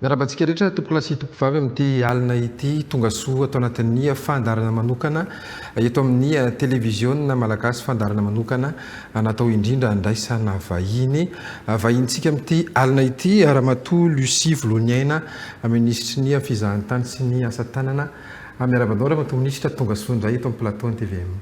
Miarahaba antsika rehetra tompokolahy sy tompokovavy amin'ity alina ity. Tonga soa ato anatin'ny fandaharana manokana eto amin'ny televiziona malagasy, fandaharana manokana natao indrindra handraisana vahiny. Vahinintsika amin'ity alina ity Ramatoa Lucie Voloniaina, minisitry ny fizahantany sy ny asa tanana. Miarahaba anao Ramatoa minisitra, tonga soa indray eto amin'ny plateau ny tvm.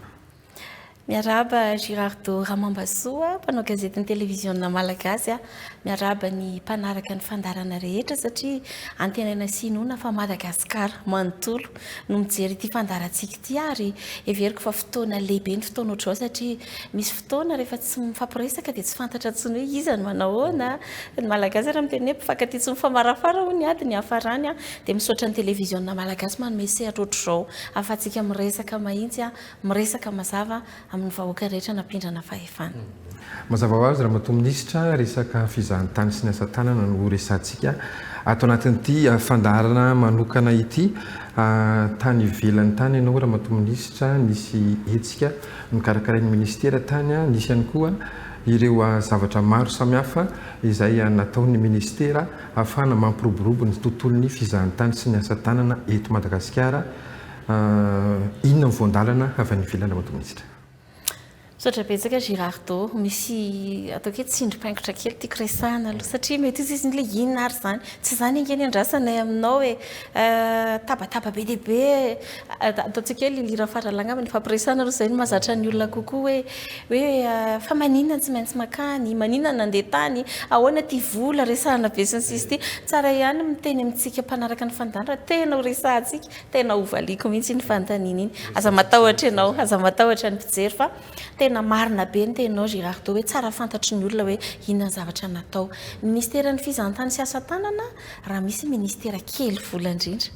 Miarahaba Girardo Ramambasoa, mpanao gazetin'ny televiziona malagasy. Miarahaba ny mpanaraka ny fandaharana rehetra satria antenaina sy inoana fa Madagasikara manontolo no mijery ity fandaharantsika ity ary heveriko fa fotoana lehibe ny fotoana ohatr'izao satria misy fotoana rehefa tsy mifampiresaka dia tsy fantatra intsony hoe iza no manao ahoana. Ny Malagasy ary miteny hoe mpifankatia tsy mifamarafara hoy ny ady ny hiafarany dia misaotra ny televiziona malagasy manome sehatra ohatr'izao ahafahantsika miresaka mahitsy miresaka mazava amin'ny vahoaka rehetra nampindrana fahefana. Mazava ho azy Ramatoa Minisitra, resaka fizahantany sy ny asa tanana no horesahantsika ato anatin'ity fandaharana manokana ity. Tany ivelany tany ianao Ramatoa Minisitra, nisy hetsika nokarakarain'ny Minisitera tany, nisy ihany koa ireo zavatra maro samihafa izay nataon'ny Minisitera ahafahana mampiroborobo ny tontolon'ny fizahantany sy ny asa tanana eto Madagasikara. Inona ny voan-dalana avy any ivelany Ramatoa Minisitra? Misaotra betsaka Girardo. Misy ataoko hoe tsindrim-paingotra kely tiako resahana aloha satria mety ho izy ilay inona ary izany? Tsy izany ange ny andrasanay aminao e! Tabataba be dia be, ataontsika hoe lilira faralahy angamba ny fampiresahana aloha izay no mahazatra ny olona kokoa hoe hoe fa maninona no tsy maintsy mankany, maninona no nandeha tany, ahoana ity vola resahana be sy ny sisa ity. Tsara ihany miteny amintsika mpanaraka ny fandaharana, tena ho resahantsika. Tena ho valiako mihitsy iny fanontaniana iny. Aza matahotra ianao, aza matahotra ny mpijery fa tena marina be ny teninao Girardeau hoe tsara fantatry ny olona hoe inona ny zavatra natao. Ministeran'ny fizahantany sy asa tanana, raha misy ministera kely vola indrindra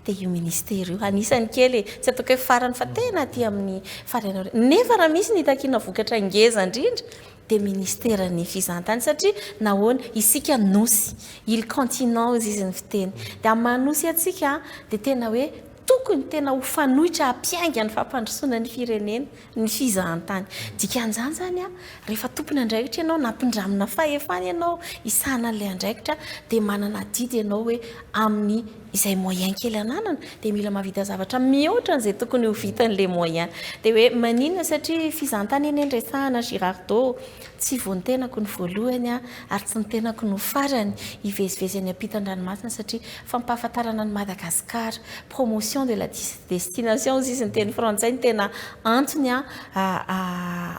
dia io ministera io. Anisan'ny kely e, tsy ataoko hoe farany fa tena aty amin'ny farany aoriana. Nefa raha misy ny hitakiana vokatra ngeza indrindra dia ministeran'ny fizahantany satria nahoana? Isika nosy, île continent hozy izy ny fiteny, dia amin'ny maha nosy antsika dia tena hoe tokony tena ho fanoitra hampiainga ny fampandrosoana ny firenena ny fizahantany. Dikan'izany izany rehefa tompon'andraikitra ianao, nampindramina fahefana ianao hisahana an'ilay andraikitra dia manana adidy ianao hoe amin'ny izay moyen kely ananana dia mila mahavita zavatra mihoatra an'izay tokony ho vitan'ilay moyen. Dia hoe maninona satria fizahantany anie no resahana Girardeau, tsy vao ny tenako no voalohany ary tsy ny tenako no farany hivezivezy any ampitan-dranomasina satria fampahafantarana an'i Madagascar, promotion de la destination hozy izy ny teny frantsay no tena antony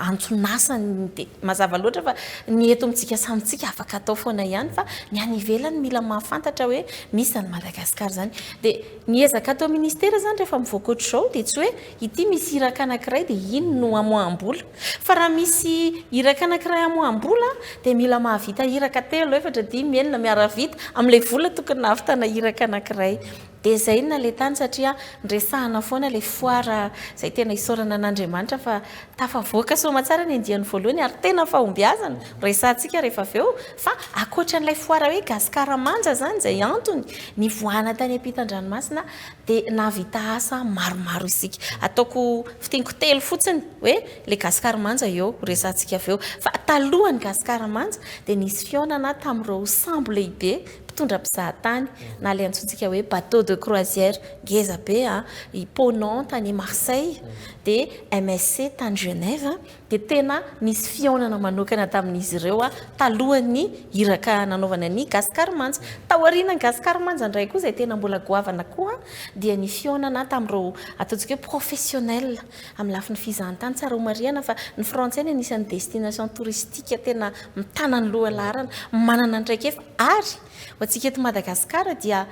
anton'asany dia mazava loatra fa ny eto amintsika samy tsika afaka atao foana ihany fa ny any ivelany mila mahafantatra hoe misy izany Madagascar izany dia ny ezaka atao ministera izany rehefa mivoaka ohatr'izao dia tsy hoe ity misy iraka anankiray dia iny no amoaham-bola fa raha misy iraka anankiray amoaham-bola dia mila mahavita iraka telo, efatra, dimy, enina miara-vita amin'ilay vola tokony nahavitana iraka anankiray. Dia izay no naleha tany satria niresahana foana ilay foire izay tena isaorana an'Andriamanitra fa tafavoaka soamatsara ny andiany voalohany ary tena fahombiazana, resahantsika rehefa avy eo fa ankoatra an'ilay foire hoe Gasikara Manja izany izay antony nivoahana tany ampitan-dranomasina dia nahavita asa maromaro isika. Ataoko fiteniko telo fotsiny hoe ilay Gasikara Manja eo resahantsika avy eo fa talohan'ny Gasikara Manja dia nisy fihaonana tamin'ireo sambo lehibe mpitondra mpizahatany na ilay antsointsika hoe bateau de croisière ngeza be a, i Ponant tany Marseille dia MSC tany Genève dia tena nisy fihaonana manokana tamin'izy ireo talohan'ny iraka nanaovana ny Gascar Manja. Taorian'ny Gascar Manja indray koa izay tena mbola goavana koa dia ny fihaonana tamin'ireo ataontsika hoe professionnel Amin'ny lafiny fizahantany, tsara ho marihana fa ny frantsay no anisan'ny destination touristique tena mitana ny lohalaharana, manana ny traikefa ary ho antsika eto Madagasikara dia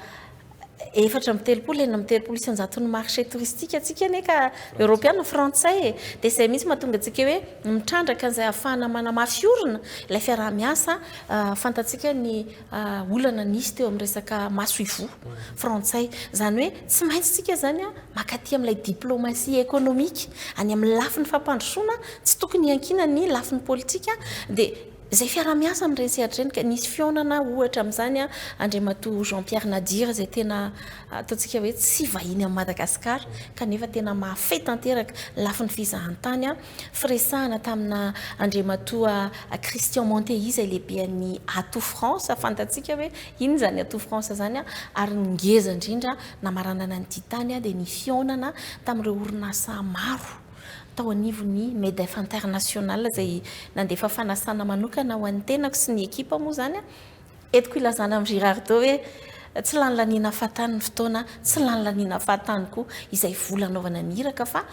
34, 36 isan-jaton'ny marché touristique antsika anie ka eoropeana, frantsay e! Dia izay mihitsy mahatonga antsika hoe mitrandraka an'izay ahafahana manamafy orina ilay fiaraha-miasa, fantatsika ny olana nisy teo amin'ny resaka masoivoho frantsay. Izany hoe tsy maintsy isika izany mankaty amin'ilay diplomatie économique, any amin'ny lafiny fampandrosoana, tsy tokony hiankina ny lafiny politika. Dia Izay fiaraha-miasa amin'ireny sehatra ireny ka nisy fihaonana ohatra amin'izany Andriamatoa Jean Pierre Nadir izay tena ataontsika hoe tsy vahiny amin'i Madagasikara kanefa tena mahafehy tanteraka lafiny fizahantany, firesahana tamina Andriamatoa Christian Monteil izay lehibean'ny Atout France, fantatsika hoe inona izany Atout France izany ary ny ngeza indrindra namaranana an'ity tany dia ny fihaonana tamin'ireo orinasa maro tao anivon'ny Medef International izay nandefa fanasana manokana ho an'ny tenako sy ny ekipa moa izany. Entiko ilazana amin'i Girardot hoe tsy lany laniana fahatany ny fotoana, tsy lany laniana fahatany koa izay vola anaovana ny iraka fa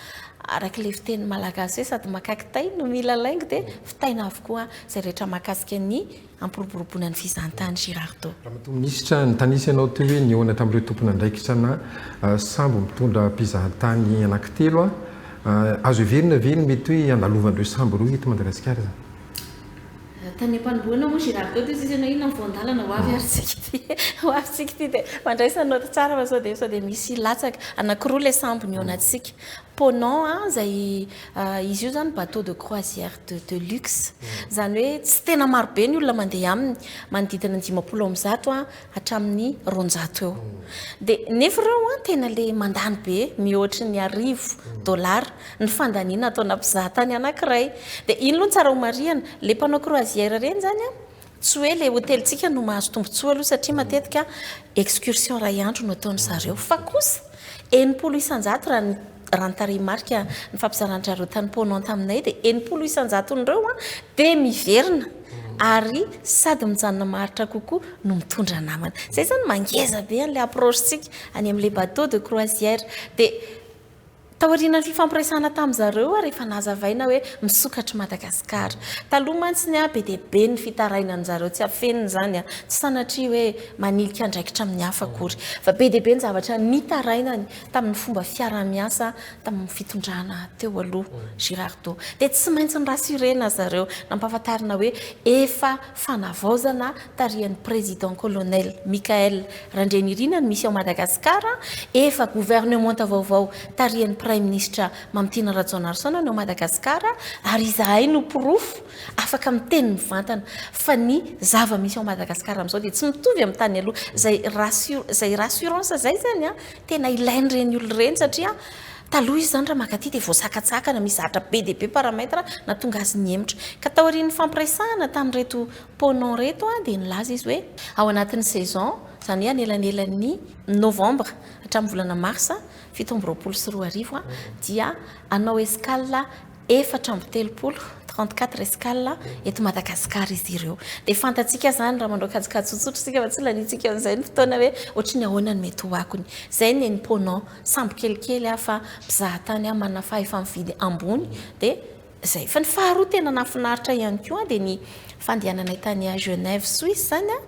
araka ilay fiteny malagasy hoe sady maka kitay no mila laingo dia vitaina avokoa izay rehetra mahakasika ny hampiroboroboana ny fizahantany Girardot. Ramatoa Minisitra, nitanisa ianao teo hoe nihaona tamin'ireo tompon'andraikitra na sambo mitondra mpizahantany anankitelo. Azo heverina ve ny mety hoe handalovan'ireo sambo ireo eto Madagasikara izany? Tany am-panombohana moa Girardot dia izy ianao inona ny voan-dalana ho avy ary tsika ity ho avy tsika ity dia mandraisa naoty tsara fa sao dia sao dia misy latsaka. Anankiroa ilay sambo nihaonantsika. Ponant a, izay izy io izany bateau de croisière de de luxe. Izany hoe tsy tena maro be ny olona mandeha aminy, manodidina ny 150 hatramin'ny 200 eo. Dia nefa ireo an tena ilay mandany be, mihoatry ny 1000 dollars ny fandaniana ataona mpizahatany anankiray. Dia iny aloha no tsara homarihana, ilay mpanao croisière ireny izany an, tsy hoe ilay hotelintsika no mahazo tombontsoa aloha satria matetika excursion iray andro no ataon-dry zareo fa kosa 60% raha ny raha ny tarehimarika nifampizaran-dry zareo tany Ponant taminay dia 60%-n'ireo an dia miverina ary sady mijanona maharitra kokoa no mitondra namana. Izay izany mangeza be an'ilay approche-ntsika any amin'ilay bateau de croisière. Dia Taorian'ny fifampiresahana tamin-dry zareo ary efa nazavaina hoe misokatr'i Madagasikara. Taloha mantsy ny be dia be ny fitarainan-dry zareo, tsy afenina izany, tsy sanatria hoe manilika andraikitra amin'ny hafa akory. Fa be dia be ny zavatra nitarainany tamin'ny fomba fiaraha-miasa tamin'ny fitondrana teo aloha, Girardot. Dia tsy maintsy ni-rassurer-na zareo, nampahafantarina hoe efa fanavaozana tarihan'ny Président Colonel Michaël Randrianirina ny misy ao Madagasikara, efa governemanta vaovao tarihan'ny Praiminisitra Mamitiana Rajaonarison ny ao Madagasikara ary izahay no porofo afaka miteny mivantana fa ny zava-misy ao Madagasikara amin'izao dia tsy mitovy amin'ny tany aloha. Izay rassure, izay rassurance izay izany an, tena ilain'ireny olona ireny satria taloha izy izany raha mankaty dia voasakatsakana, misy zavatra be dia be paramètre nahatonga azy nihemotra. Ka taorian'ny fampiresahana tamin'ireto Ponant ireto dia nilaza izy hoe ao anatin'ny saison, izany hoe anelanelan'ny novambra hatramin'ny volana marsa 2027 dia hanao escale 34, 34 escales, eto Madagasikara izy ireo. Dia fantatsika izany raha manao kajikajy tsotsotra isika fa tsy laniantsika amin'izay ny fotoana hoe ohatry ny ahoana no mety ho akony. Izay ny an'i Ponant, sambo kelikely fa mpizahatany manana fahefa-mividy ambony dia Izay. Fa ny faharoa tena nahafinaritra ihany koa dia ny fandehananay tany Genève Suisse izany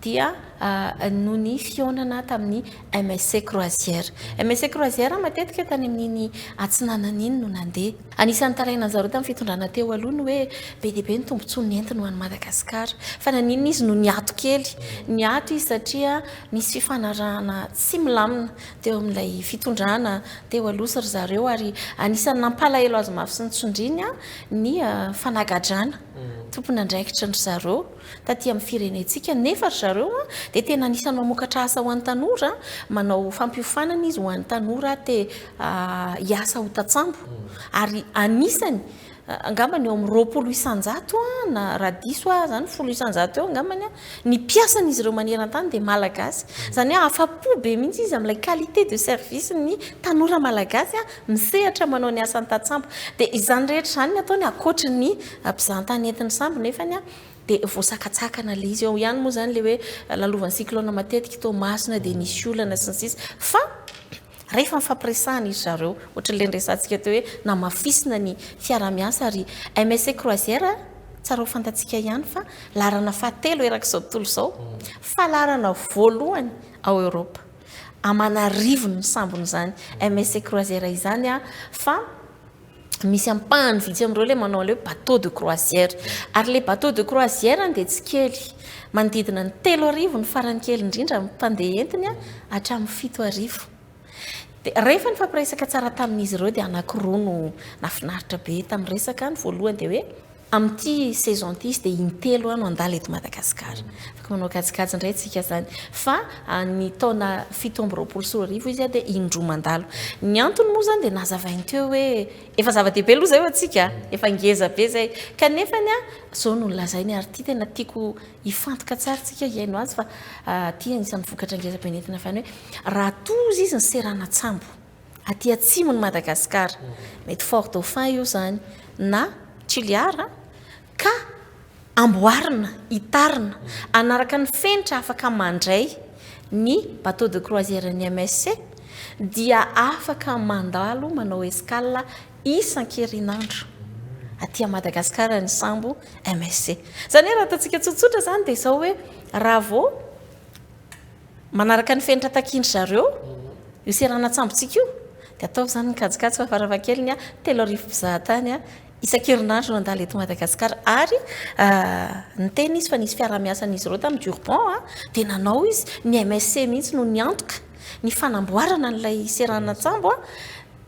dia noho ny fihaonana tamin'ny MSC Croisière. MSC Croisière matetika tany amin'iny atsinanana iny no nandeha. Anisan'ny tarainan'ny zareo tamin'ny fitondrana teo aloha ny hoe be dia be ny tombontsoa nentiny ho an'i Madagasikara. Fa naninona izy no niato kely? Niato izy satria nisy fifanarahana tsy milamina teo amin'ilay fitondrana teo aloha sy ry zareo ary anisan'ny nampalahelo azy mafy sy nitsondriny ny fanagadrana tompon'andraikitry ry zareo taty amin'ny firenentsika nefa ry zareo dia tena anisan'ny mamokatra asa ho an'ny tanora, manao fampiofanana izy ho an'ny tanora te hiasa ho tantsambo ary anisany angambany eo amin'ny 20% na raha diso aho izany 10% eo angambany ny mpiasan'izy ireo maneran-tany dia malagasy. Izany hoe afa-po be mihitsy izy amin'ilay qualité de service ny tanora malagasy misehatra manao ny asan'ny tantsambo. Dia izany rehetra izany ny ataony ankoatry ny mpizahantany entin'ny sambo nefany dia voasakatsakana ilay izy. Eo ihany moa izany ilay hoe lalovan'ny cyclone matetika Toamasina dia nisy olana sy ny sisa fa Rehefa nifampiresahana izy zareo, ohatran'ilay niresahantsika teo hoe namafisina ny fiaraha-miasa ary MSC Croisière, tsara ho fantatsika ihany fa laharana fahatelo erak'izao tontolo izao, fa laharana voalohany ao Eoropa. Aman'arivony ny sambon'izany MSC Croisière izany fa misy ampahany vitsy amin'ireo ilay manao an'ilay hoe bateau de croisière. Ary ilay bateau de croisière dia tsy kely. Manodidina ny 3000 ny farany kely indrindra amin'ny mpandeha entiny hatramin'ny 7000. Dia rehefa nifampiresaka tsara tamin'izy ireo dia anankiroa no nahafinaritra be tamin'ny resaka. Ny voalohany dia hoe. Amin'ity saison ity izy dia intelo no handalo eto Madagasikara. Afaka manao kajikajy indray tsika izany. Fa ny taona 2027 izy dia indroa mandalo. Ny antony moa izany dia nazavainy teo hoe efa zava-dehibe aloha izay ho antsika, efa ngeza be izay. Kanefa izao no nolazainy ary ity tena tiako hifantoka tsara tsika hihaino azy fa ity anisan'ny vokatra ngeza be nentina avy any hoe raha toa izy ny seranan-tsambo aty atsimon'i Madagasikara, mety Fort Dauphin io izany na Toliara, ka amboarina, hitarina, hanaraka ny fenitra afaka mandray ny bateau de croisière ny MSC dia afaka mandalo manao escale isan-kerinandro aty Madagasikara ny sambo MSC. Izany hoe raha ataontsika tsotsotra izany dia izao hoe raha vao manaraka ny fenitra takian-dry zareo io seranan-tsambontsika io dia ataovy izany ny kajikajy fa farafahakeliny 3000 mpizahatany isan-kerinandro no handalo eto Madagasikara. Ary niteny izy fa nisy fiaraha-miasan'izy ireo tamin'ny Durban dia nanao izy, ny MSC mihitsy no niantoka ny fanamboarana an'ilay seranan-tsambo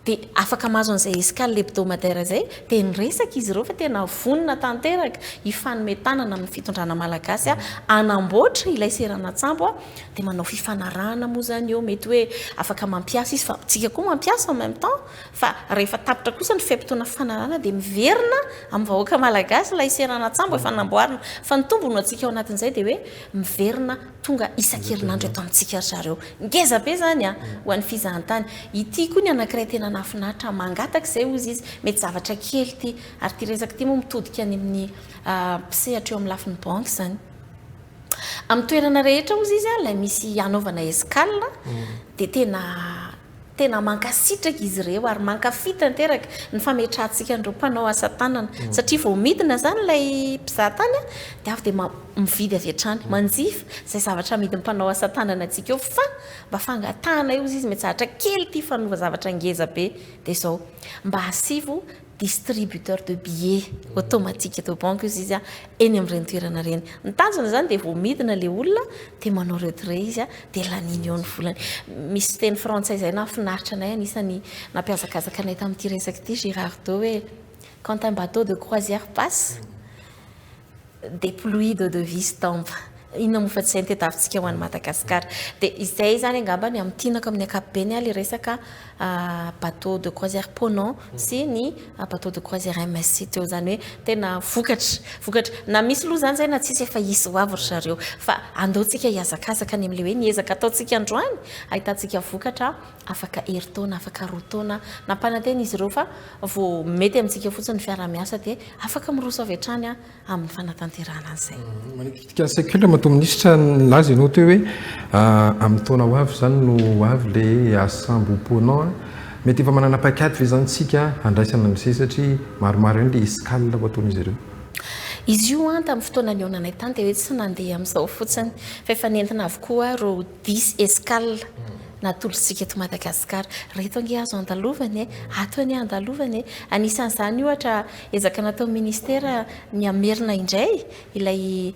dia afaka mahazo an'izay escale hebdomadaire izay, dia niresaka izy ireo fa tena vonona tanteraka hifanome tanana amin'ny fitondrana malagasy hanamboatra ilay seranan-tsambo, dia manao fifanarahana moa izany eo, mety hoe afaka mampiasa izy fa tsika koa mampiasa en même temps, fa rehefa tapitra kosa ny fe-potoana fifanarahana dia miverina amin'ny vahoaka malagasy ilay seranan-tsambo efa namboarina, fa ny tombony ho antsika ao anatin'izay dia hoe miverina tonga isan-kerinandro eto amintsika ry zareo. Ngeza be izany an, ho an'ny fizahantany. Ity koa ny anankiray tena nahafinaritra, mangataka izay hozy izy, mety zavatra kely ity, ary ity resaka ity moa mitodika any amin'ny mpisehatra eo amin'ny lafiny banky izany. Amin'ny toerana rehetra hozy izy an, ilay misy hanaovana escale dia tena Tena mankasitraka izy ireo ary mankafy tanteraka ny fametrahantsika an'ireo mpanao asa tanana satria vao midina izany ilay mpizaha tany dia avy dia mividy avy hatrany, manjifa izay zavatra amidin'ny mpanao asa tanana antsika eo fa mba fangatahana eo izy mety zavatra kely ity fanova zavatra ngeza be dia izao mba asivo distributeur de billets automatique de banque izy izy eny amin'ireny toerana ireny. Ny tanjona izany dia vao midina ilay olona dia manao retrait izy dia laniany eo ny volany. Misy teny frantsay izay nahafinaritra anay, anisan'ny nampihazakazaka anay tamin'ity resaka ity Girardot hoe quand un bateau de croisière passe des pluies de devises tombent. Inona moa fa tsy izay no tadiavintsika ho an'i Madagasikara. Dia izay izany angamba ny hamintinako amin'ny ankapobeny ilay resaka bateau de croisière Ponant sy ny bateau de croisière MSC teo. Izany hoe tena vokatra, vokatra. Na misy loha izany izay na tsisy efa hisy ho avy ry zareo. Fa andao tsika hihazakazaka any amin'ilay hoe ny ezaka ataontsika androany ahitantsika vokatra afaka herintaona, afaka 2 taona. Nampanantena izy ireo fa vao mety amintsika fotsiny ny fiaraha-miasa dia afaka miroso avy hatrany amin'ny fanatanterahana an'izay. Manitikitika ny saiko kely Ramatoa Minisitra, nilaza ianao teo hoe amin'ny taona ho avy izany no ho avy ilay sambo Ponant. Mety efa manana paikady ve izany isika handraisana an'izay satria maromaro ihany ilay escale ho ataon'izy ireo? Izy io tamin'ny fotoana nihaonanay tany dia hoe tsy nandeha amin'izao fotsiny fa efa nentina avokoa ireo dix escales natolotsika eto Madagasikara. Ireto ange azo andalovana e, ato anie andalovana e. Anisan'izany ohatra ezaka nataon'ny ministera ny hamerina indray ilay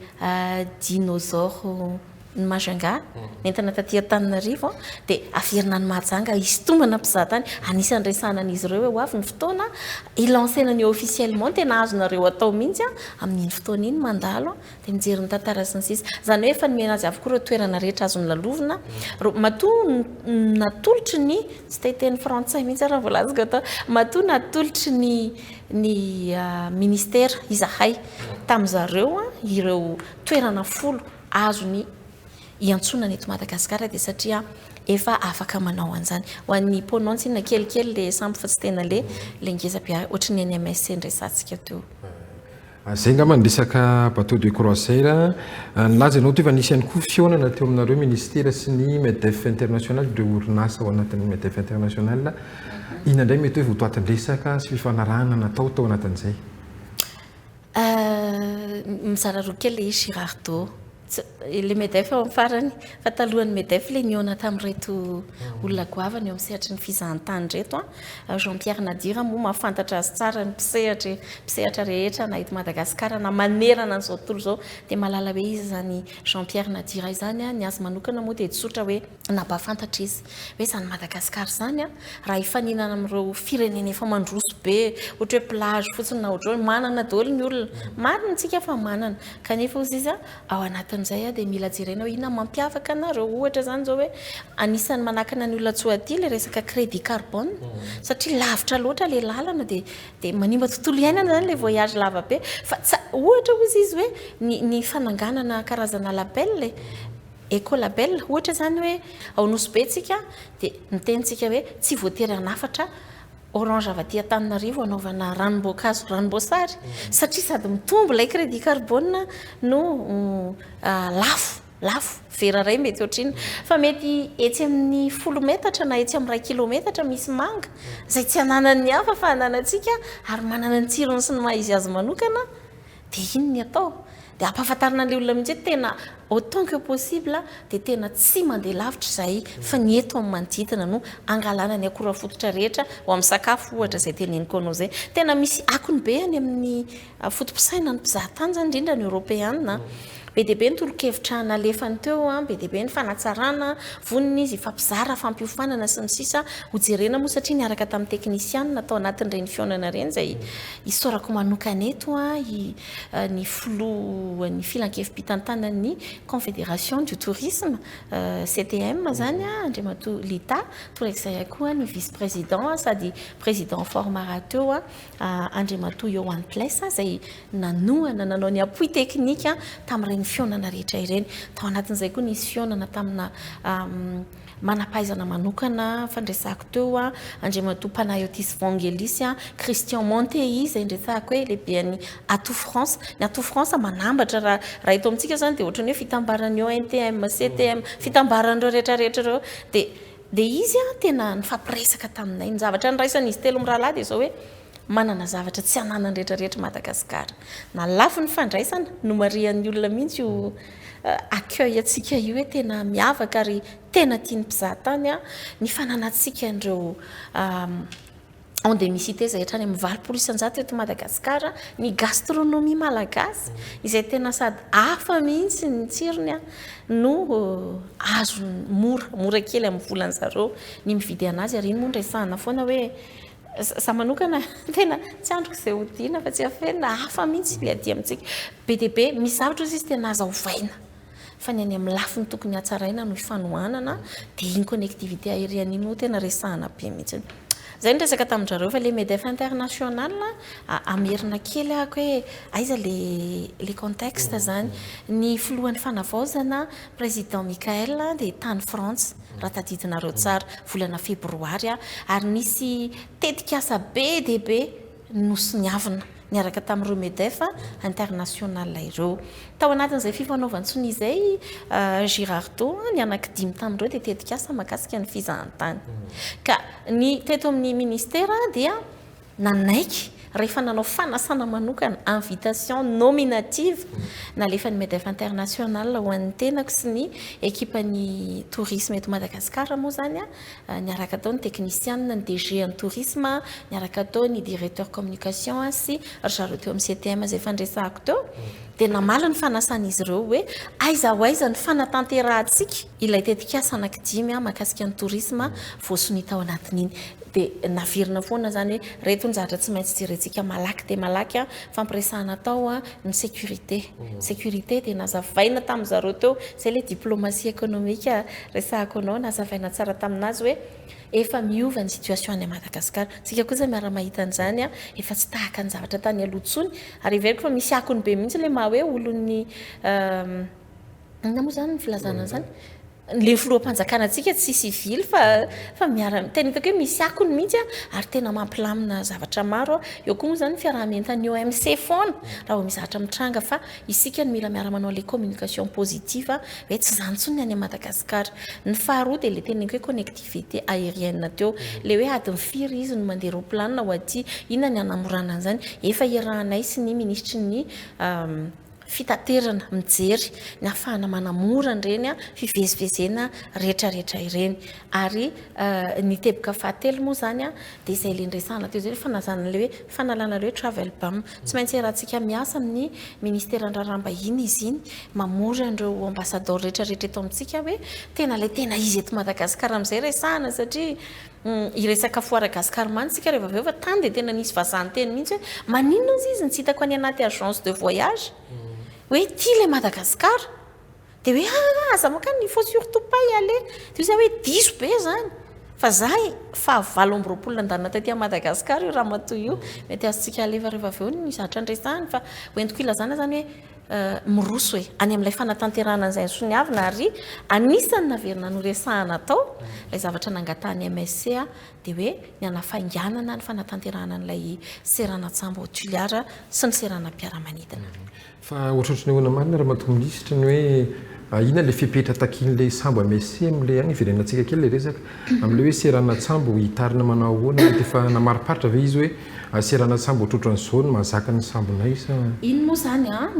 dinosaure ny Majunga nentina taty Antananarivo dia averina any Mahajanga hisintomana mpizahatany. Anisan'ny resahana an'izy ireo hoe ho avy ny fotoana hi-lancer-na ny officiellement, tena azonareo atao mihitsy amin'iny fotoana iny mandalo. Dia mijery ny tantara sy ny sisa. Izany hoe efa nomena azy avokoa ireo toerana rehetra azony lalovina. Matoa natolotry ny, tsy te hiteny frantsay mihitsy aho raha mbola azoko atao, matoa natolotry ny ny ministera izahay tamin'izareo ireo toerana 10 azony iantsoana ny eto Madagasikara dia satria efa afaka manao an'izany. Ho an'ny Ponant tsinona kelikely ilay sambo fa tsy tena ilay ngeza be ohatry ny NMSC niresahantsika teo. Zay angamba ny resaka bateau de croisière. Nilaza ianao teo fa nisy ihany koa fihaonana teo aminareo ministera sy ny Medef International, ireo orinasa ao anatin'ny Medef International. Inona indray mety hoe votoatin-dresaka sy fifanarahana natao tao anatin'izay? Mizara roa kely ilay izy Girardot. Tsy, ilay Medef eo amin'ny farany, fa talohan'ny Medef ilay nihaona tamin'ireto olona goavana eo amin'ny sehatry ny fizahantany ireto an. Jean Pierre Nadir moa mahafantatra azy tsara ny mpisehatra, mpisehatra rehetra na eto Madagasikara na manerana an'izao tontolo izao dia mahalala hoe iza izany Jean Pierre Nadir izany an. Ny azy manokana moa dia tsotra hoe nampahafantatra izy hoe izany Madagasikara izany an, raha hifaninana amin'ireo firenena efa mandroso be, ohatra hoe plage fotsiny na ohatr'izao, manana daholo ny olona, marina isika fa manana, kanefa hozy izy an, ao anatin'izay dia mila jerena hoe inona no mampiavaka anareo, ohatra izany izao hoe anisan'ny manakana ny olona tsy ho aty ilay resaka crédit carbone, satria lavitra loatra ilay lalana dia dia manimba tontolo iainana izany ilay voyage lava be, fa tsy, ohatra hozy izy hoe ny ny fananganana karazana label e, Ecolabel, ohatra izany hoe ao Nosy Be tsika dia miteny tsika hoe tsy voatery hanafatra orange avy aty Antananarivo hanaovana ranom-boankazo, ranom-boasary satria sady mitombo ilay crédit carbone no lafo, lafo, vera iray mety ohatr'inona fa mety etsy amin'ny folo metatra na etsy amin'ny iray kilometatra misy manga izay tsy ananan'ny hafa fa ananantsika ary manana ny tsirony sy ny maha izy azy manokana. Dia inn ny atao? Dia ampahafantarina an'ilay olona mihitsy hoe tena autant que possible dia tena tsy mandeha lavitra izahay fa ny eto amin'ny manodidina no angalana ny akora fototra rehetra ho amin'ny sakafo ohatra izay teneniko anao izay. Tena misy akony be any amin'ny foto-pisainan'ny mpizahatany izany indrindra ny Eoropeana. Be dia be ny tolo-kevitra nalefany teo, be dia be ny fanatsarana, vonona izy hifampizara fampiofanana sy ny sisa Hojerena moa satria niaraka tamin'ny teknisianina tao anatin'ireny fihaonana ireny izay isaorako manokana eto i ny filohan'ny filankevi-pitantanan'ny Confédération du Tourisme, CTM, izany, Andriamatoa Lita, torak'izay ihany koa ny vice-président sady président format rahateo Andriamatoa Johan Pless izay nanohana, nanao ny appui technique tamin'ireny fihaonana rehetra ireny. Tao anatin'izay koa nisy fihaonana tamina manam-pahaizana manokana fandresako teo, Andriamatoa Panayotis Vangelis, Christian Montey izay niresahako hoe lehiben'ny Atout France. Ny Atout France manambatra raha raha eto amintsika izany dia ohatran'ny hoe fitambaran'ny ONTM, CTM, fitambaran'ireo rehetra rehetra ireo. Dia dia izy tena nifampiresaka taminay. Ny zavatra niraisan'izy telo mirahalahy dia izao hoe manana zavatra tsy ananan'ny rehetra rehetra Madagasikara. Na lafiny fandraisana, nomarihan'ny olona mihitsy io accueil antsika io hoe tena miavaka ary tena tian'ny mpizahatany ny fananantsika an'ireo endémicité izay hatrany amin'ny 80% eto Madagasikara, ny gastronomie malagasy izay tena sady hafa mihitsy ny tsirony no azo mora, mora kely amin'ny volan'ny zareo ny mividy an'azy ary iny moa no resahana foana hoe Za manokana tena tsy andriko izay hodiana fa tsy afenina, hafa mihitsy ilay aty amintsika. Be dia be, misy zavatra ozy izy tena aza ovaina fa ny any amin'ny lafiny tokony hatsaraina no hifanohanana dia iny connectivité aérienne iny moa tena resahana be mihitsy. Zay ny resaka tamin-drareo fa le Medef international hamerina kely ahako hoe aiza le le contexte zany. Ny filohan'ny fanavaozana président Michael dia tany Frantsa raha tadidinareo tsara, volana febroary, ary nisy tetikasa be dia be nosoniavina niaraka tamin'ireo Medef international ireo. Tao anatin'izay fifanaovan-tsonia izay, Girardot, ny anankidimy tamin'ireo dia tetikasa mahakasika ny fizahantany. Ka ny teto amin'ny ministera dia Nanaiky rehefa nanao fanasana manokana, invitation nominative, nalefan'ny Medef International ho an'ny tenako sy ny ekipan'ny tourisme eto Madagasikara moa izany, niaraka tao ny teknisianina, ny DG an'ny tourisme, niaraka tao ny directeur communication sy ry zareo teo amin'ny CTM izay efa niresahako teo, dia namaly ny fanasan'izy ireo hoe aiza ho aiza ny fanatanterahantsika ilay tetikasa anankidimy mahakasika ny tourisme voasonia tao anatin'iny. Dia naverina foana izany hoe ireto ny zavatra tsy maintsy jerentsika malaky dia malaky an, fampiresahana atao an, ny sécurité. Sécurité dia nazavaina tamin-dry zareo teo, izay ilay diplomatie économique resahako anao, nazavaina tsara tamin'azy hoe efa miova ny situation any Madagascar. Isika kosa miara-mahita an'izany an, efa tsy tahaka ny zavatra tany aloha intsony, ary heveriko fa misy akony be mihitsy ilay maha hoe olon'ny inona moa izany ny filazana an'izany? Ilay filoham-panjakana antsika tsy civil fa fa miara tena hitako hoe misy akony mihitsy an, ary tena mampilamina zavatra maro. Eo koa moa izany ny fiaraha-mientan'ny OMC foana raha vao misy zavatra mitranga fa isika no mila miara-manao ilay communication positive hoe tsy izany intsony ny any Madagasikara. Ny faharoa dia ilay teneniko hoe connectivité aérienne teo. Ilay hoe adiny firy izy no mandeha roplanina ho aty, inona ny hanamorana an'izany? Efa iarahanay sy ny minisitry ny. fitaterana, mijery ny ahafahana manamora an'ireny fivezivezena rehetrarehetra ireny. Ary ny teboka fahatelo moa izany dia izay ilay niresahana teo izay, fanazana ilay hoe fanalana ilay hoe travel bum. Tsy maintsy iarahantsika miasa amin'ny ministeran'ny raharaham-bahiny izy iny, mamory an'ireo ambasadaoro rehetrarehetra eto amintsika hoe tena ilay tena izy eto Madagasikara amin'izay resahana satria hiresaka foire Gascar mantsy isika rehefa avy eo fa tany dia tena nisy vazaha niteny mihitsy hoe maninona ozy izy no tsy hitako any anaty agence de voyage hoe ity ilay Madagascar. Dia hoe aa aza mankany, il faut surtout pas y aller. Dia hoy za hoe diso be izany. Fa za faha 28 nandalina taty Madagascar io ramatoa io. Mety azontsika alefa rehefa avy eo ny zavatra niresahany fa hoentiko ilazana izany hoe miroso e, any amin'ilay fanatanterahana an'izay nosoniavina ary anisan'ny naverina noresahana tao ilay zavatra nangatahan'ny MSC dia hoe ny hanafainganana ny fanatanterahana an'ilay seranan-tsambo ao Toliara sy ny seranam-piaramanidina. Fa ohatrohatry ny ahoana marina Ramatoa Minisitra ny hoe inona ilay fepetra takian'ilay sambo MSC amin'ilay any, hiverenantsika kely ilay resaka, amin'ilay hoe seranan-tsambo hitarina manao ahoana, mety efa namariparitra ve izy hoe seranan-tsambo ohatrohatran'izao no mahazaka ny sambonay sa. Iny moa izany an,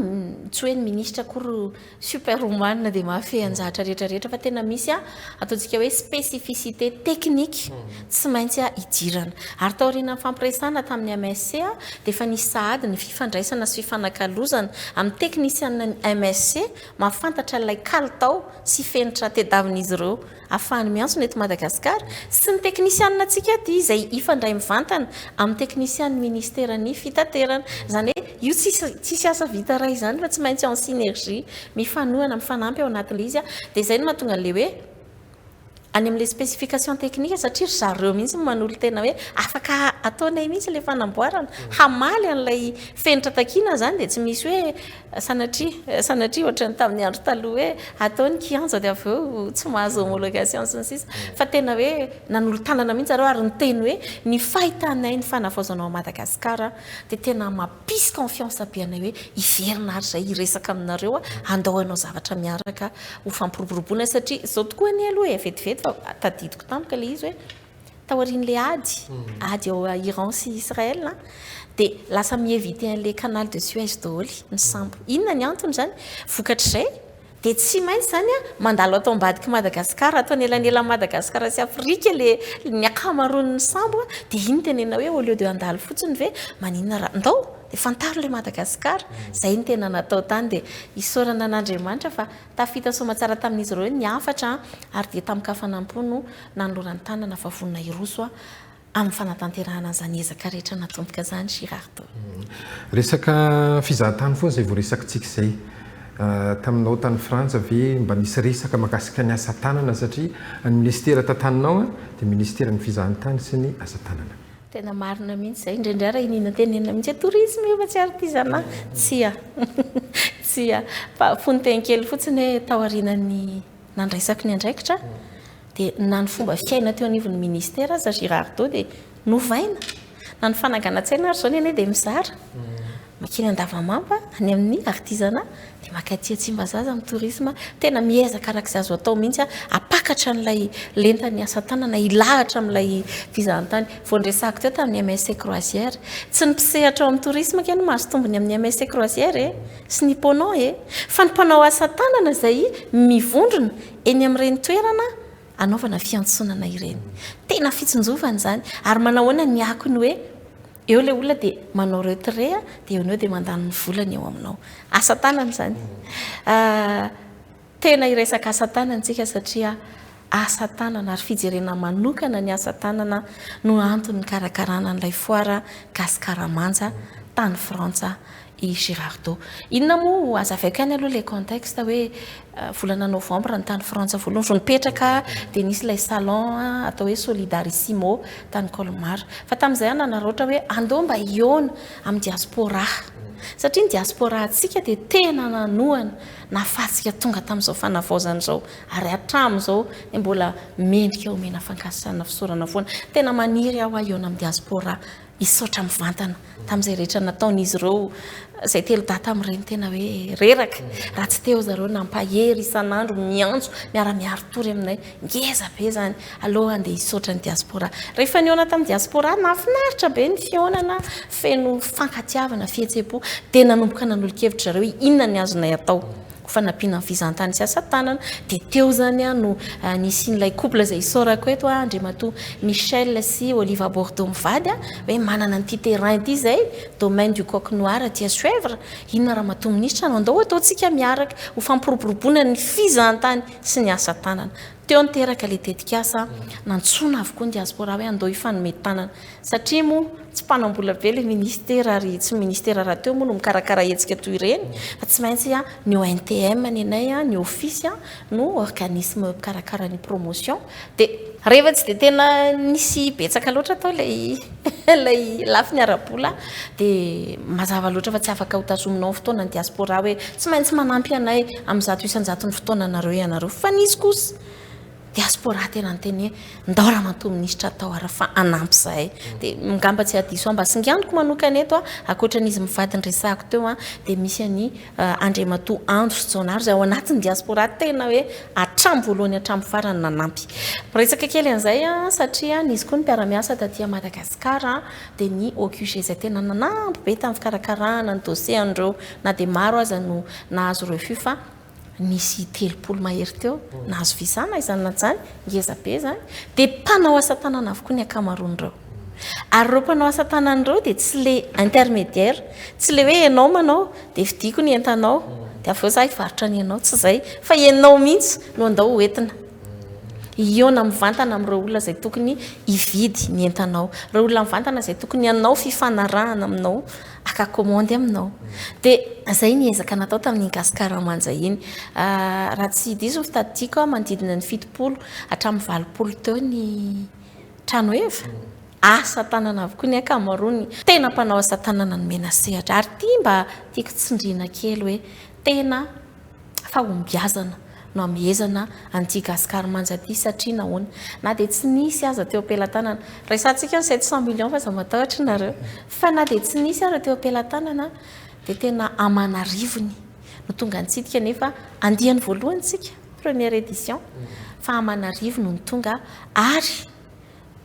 tsy hoe ny minisitra akory super woman dia mahafehy anjatra rehetra rehetra fa tena misy ataontsika hoe spécificité technique tsy maintsy idirana. Ary taorian'ny fampiresahana tamin'ny MSC dia efa nisy sahady ny fifandraisana sy fifanakalozana amin'ny teknisianina ny MSC mahafantatra ilay kalitao sy fenitra tediavin'izy ireo ahafahany miantsona eto Madagasikara sy ny teknisianina antsika aty izay hifandray mivantana amin'ny teknisian'ny ministeran'ny fitaterana. Izany hoe io tsisy tsisy asa vita iray izany fa tsy maintsy en synergie, mifanohana, mifanampy ao anatin'ilay izy. Dia izay no mahatonga an'ilay hoe any amin'ilay spécification technique satria ry zareo mihitsy no manolo-tena hoe afaka ataonay mihitsy ilay fanamboarana, hamaly an'ilay fenitra takiana izany dia tsy misy hoe Sanatria, sanatria ohatran'ny tamin'ny andro taloha hoe atao ny kianja dia avy eo tsy mahazo homologation sy ny sisa. Fa tena hoe nanolo-tanana mihitsy zareo ary niteny hoe ny fahitanay ny fanavaozana ao Madagasikara dia tena mampisy confiance be anay hoe hiverina ary izay hiresaka aminareo handao hanao zavatra miaraka ho fampiroboroboana satria izao tokoa anie aloha e, vetivety fa tadidiko tampoka ilay izy hoe Taorian'ilay ady, ady ao Iran sy Israël, dia lasa mi-éviter an'ilay canal de Suez daholo ny sambo. Inona ny antony izany? Vokatr'izay dia tsy maintsy izany mandalo ato ambadik'i Madagasikara, ato anelanelan'i Madagasikara sy Afrika ilay ny ankamaroan'ny sambo, dia iny tenenina hoe au lieu de handalo fotsiny ve, maninona raha ndao dia fantaro ilay Madagasikara. Izay no tena natao tany dia isaorana an'Andriamanitra fa tafita soamatsara tamin'izy ireo ny hafatra ary dia tamin-kafanam-po no nanolorany tanana fa vonona hiroso amin'ny fanatanterahana an'izany ezaka rehetra natomboka izany Girardeau. Resaka fizahantany foana izay voaresakitsika izay. Taminao tany Frantsa ve mba nisy resaka mahakasika ny asa tanana satria ny minisitera tantaninao dia minisiteran'ny fizahantany sy ny asa tanana. Tena marina mihitsy izay, indraindray raha iniana tenenina mihitsy hoe tourisme io fa tsy artisanat, tsia, tsia, fa fononteny kely fotsiny hoe taorianan'ny nandraisako ny andraikitra dia na ny fomba fiaina teo anivon'ny ministera aza Girardeau dia novaina, na ny fananganan-tsaina ary izao ny anay dia mizara, makeny Andavamamba any amin'ny artisanat dia makaty Tsimbazaza amin'ny tourisme, tena miezaka araka izay azo atao mihitsy hampakatra an'ilay lentan'ny asa tanana hilahatra amin'ilay fizahantany. Vao niresahako teo tamin'ny MSC Croisière, tsy ny mpisehatra ao amin'ny tourisme kay no mahazo tombony amin'ny MSC Croisière e! sy ny Ponant e! Fa ny mpanao asa tanana izay mivondrona eny amin'ireny toerana anaovana fiantsonana ireny. Tena fitsinjovana izany. Ary manahoana ny akony hoe eo ilay olona dia manao retrait dia eo no eo dia mandany ny volany eo aminao. Asa tanana izany. Tena hiresaka asa tanana isika satria asa tanana ary fijerena manokana ny asa tanana no antony nikarakarana an'ilay foara Gasikara Manja tany Frantsa i Girardeau. Inona moa, hazavaiko ihany aloha ilay contexte hoe volana novambra ny tany Frantsa voalohany vao nipetraka dia nisy ilay salon atao hoe Solidarissimo tany Colmar. Fa tamin'izay aho nanaraotra hoe andao mba hihaona amin'ny diaspora satria ny diaspora antsika dia tena nanohana nahafahantsika tonga tamin'izao fanavaozana izao ary hatramin'izao dia mbola mendrika omena fankasitrahana fisaorana foana. Tena maniry aho hihaona amin'ny diaspora. Hisaotra mivantana tamin'izay rehetra nataon'izy ireo izay telodahy tamin'ireny tena hoe reraka. Raha tsy teo zareo nampahery isan'andro, miantso, miara-miari-tory aminay. Ngeza be izany. Aleo handeha hisaotra ny diaspora. Rehefa nihaona tamin'ny diaspora, nahafinaritra be ny fihaonana, feno fifankatiavana, fihetseham-po. Dia nanomboka nanolo-kevitra zareo hoe inona ny azonay atao. ho fanampiana ny fizahantany sy asa tanana dia teo izany no nisian'ilay couple izay isaorako eto Andriamatoa Michel sy Oliva Bordeaux mivady hoe manana an'ity terrain ity izay domaine du coq noir aty Soevre inona Ramatoa Minisitra no andao ataontsika miaraka ho fampiroboroboana ny fizahantany sy ny asa tanana teo niteraka ilay tetikasa nantsoina avokoa ny diaspora hoe andao hifanome tanana Satria moa tsy mpanam-bola be ilay ministera ary tsy ny ministera rahateo moa no mikarakara hetsika toy ireny fa tsy maintsy ny ONTM ny anay, ny office no organisme mpikarakara ny promotion dia rehefa tsy dia tena nisy betsaka loatra tao ilay ilay lafiny ara-bola dia mazava loatra fa tsy afaka ho tazominao ny fotoana ny diaspora hoe tsy maintsy manampy anay amin'ny 100% ny fotoananareo ianareo fa nisy kosa Diaspora tena niteny hoe ndao ramatoa minisitra atao ary fa hanampy zahay. Dia ngamba tsy hadiso aho mba singaniko manokana eto a, ankoatran'izy mivady niresahako teo a, dia misy an'i Andriamatoa Andro sy Jaonary izay ao anatin'ny diaspora tena hoe hatramin'ny voalohany hatramin'ny farany nanampy. Miresaka kely an'izay a, satria nisy koa ny mpiara-miasa taty Madagasikara dia ny OQG izay tena nanampy be tamin'ny fikarakarana ny dossier an'ireo na dia maro aza no nahazo refus fa nisy 30 mahery teo nahazo visa na izany na izany, ngeza be izany, dia mpanao asa tanana avokoa ny ankamaroan'ireo. Ary ireo mpanao asa tanana ireo dia tsy le intermédiaire, tsy le hoe ianao manao dia vidiako ny entanao dia avy eo za hivarotra ny anao, tsy izay, fa ianao mihitsy no andao ho entina hihaona mivantana amin'ireo olona izay tokony hividy ny entanao, ireo olona mivantana izay tokony hanao fifanarahana aminao haka commande aminao. Dia izay ny ezaka natao tamin'iny Gascar Manja iny. Raha tsy diso ny fitadidiako, manodidina ny 70 hatramin'ny 80 teo ny trano heva. Asa tanana avokoa ny ankamaroany. Tena mpanao asa tanana nomena sehatra. Ary ity mba tiako tsindriana kely hoe tena fahombiazana no amehezana an'ity Gascar Manja ity satria nahoana? Na dia tsy nisy aza teo am-pelatanana, resahantsika ny 700 millions fa aza matahotra nareo, fa na dia tsy nisy aza teo am-pelatanana dia tena aman'arivony no tonga nitsidika nefa andiany voalohany tsika, première édition, fa aman'arivony no tonga ary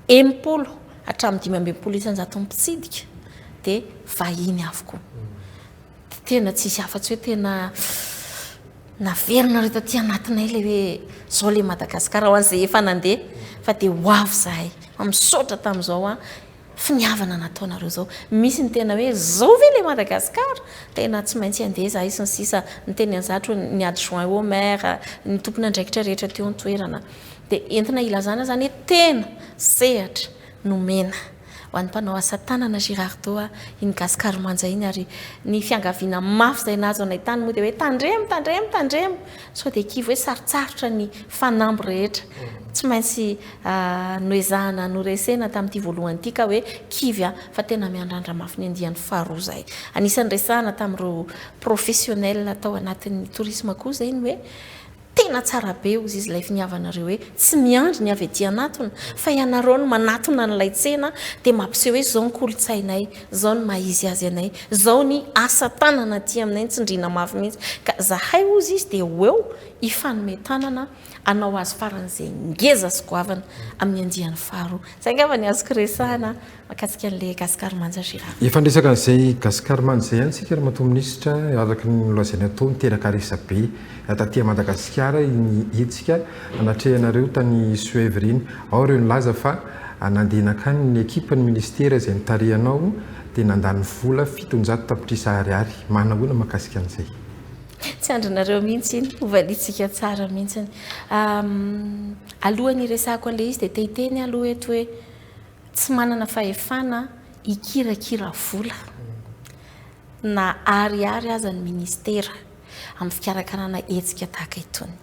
60 hatramin'ny 65 isan-jaton'ny mpitsidika dia vahiny avokoa. Tena tsisy afa-tsy hoe tena naverinareo taty anatinay ilay hoe izao ilay Madagasikara ho an'izay efa nandeha fa dia ho avy izahay. Fa misaotra tamin'izao an, finiavana nataonareo izao. Misy ny tena hoe izao ve ilay Madagasikara? Tena tsy maintsy handeha izahay sy ny sisa. Niteny an'izatro ny adjoint au maire, ny tompon'andraikitra rehetra teo an-toerana. Dia entina ilazana izany hoe tena sehatra nomena ho an'ny mpanao asa tanana Girardot a, iny Gascar Manja iny ary ny fiangaviana mafy izay nahazo anay tany moa dia hoe tandremo, tandremo, tandremo sao dia kivy hoe sarotsarotra ny fanamby rehetra tsy maintsy noezahana noresena tamin'ity voalohany ity ka hoe kivy aho fa tena miandrandra mafy ny andiany faharoa izahay. Anisan'ny resahana tamin'ireo professionnel tao anatin'ny tourisme koa izay ny hoe Tena tsara be ozy izy ilay finiavanareo hoe tsy miandry ny avy aty anatona fa ianareo no manatona an'ilay tsena dia mampiseho hoe zao ny kolontsainay, zao ny maha izy azy anay, zao ny asa tanana aty aminay ny tsindriana mafy mihitsy ka zahay ozy izy dia ho eo hifanome tanana hanao azy faran'izay ngeza sy goavana amin'ny andiany faharoa. Zay angamba ny azoko resahana Mahakasika an'ilay Gascar Manja Girard. Efa niresaka an'izay Gascar Manja izay ihany isika Ramatoa Minisitra, araka ny nolazaina teo niteraka resabe taty Madagasikara iny hetsika natrehanareo tany Soevre iny. Ao ireo nilaza fa nandeha nankany ny ekipan'ny Minisitera izay notarihanao dia nandany vola 700 tapitrisa ariary. Manahoana mahakasika an'izay? Tsy andrinareo mihitsy iny, hovaliantsika tsara mihitsy. Alohan'ny hiresahako an'ilay izy dia te hiteny aho aloha eto hoe Tsy manana fahefana hikirakira vola na ariary aza ny ministera amin'ny fikarakarana hetsika tahaka itony.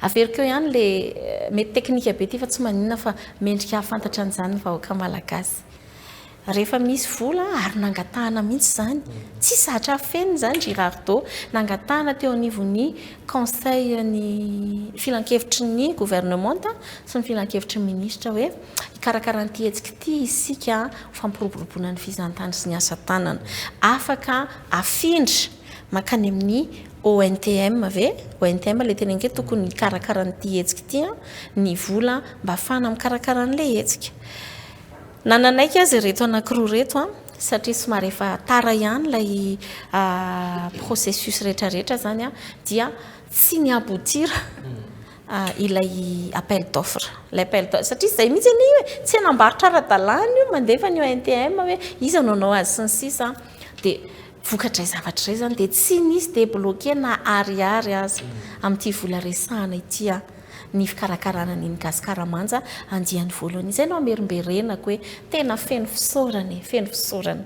Averiko eo ihany ilay mety teknika be ity fa tsy maninona fa mendrika hahafantatra an'izany ny vahoaka malagasy. Rehefa misy vola ary nangatahana mihitsy izany, tsy zatra afenina izany Girardot, nangatahana teo anivon'ny conseil ny filankevitry ny governemanta sy ny filankevitry ny minisitra hoe hikarakara an'ity hetsika ity isika ho fampiroboroboana ny fizahantany sy ny asa tanana. Afaka afindra mankany amin'ny ONTM ve? ONTM ilay teneniko hoe tokony hikarakara an'ity hetsika ity ny vola mba hahafahana mikarakara an'ilay hetsika. Na nanaiky aza ireto anankiroa ireto an, satria somary efa tara ihany ilay processus rehetra rehetra izany an, dia tsy ni-aboutir ilay appel d'offre. Ilay appel d'offre, satria izay mihitsy anie io e, tsenam-barotra ara-dalàna io mandefa ny ONTM hoe iza no hanao azy sy ny sisa an, dia vokatr'izay zavatra izay izany dia tsy nisy débloquer na ariary aza amin'ity vola resahana ity an. ny fikarakarana an'iny Gasikara Manja andiany voalohany. Izay no amerimberenako hoe tena feno fisaorana e, feno fisaorana.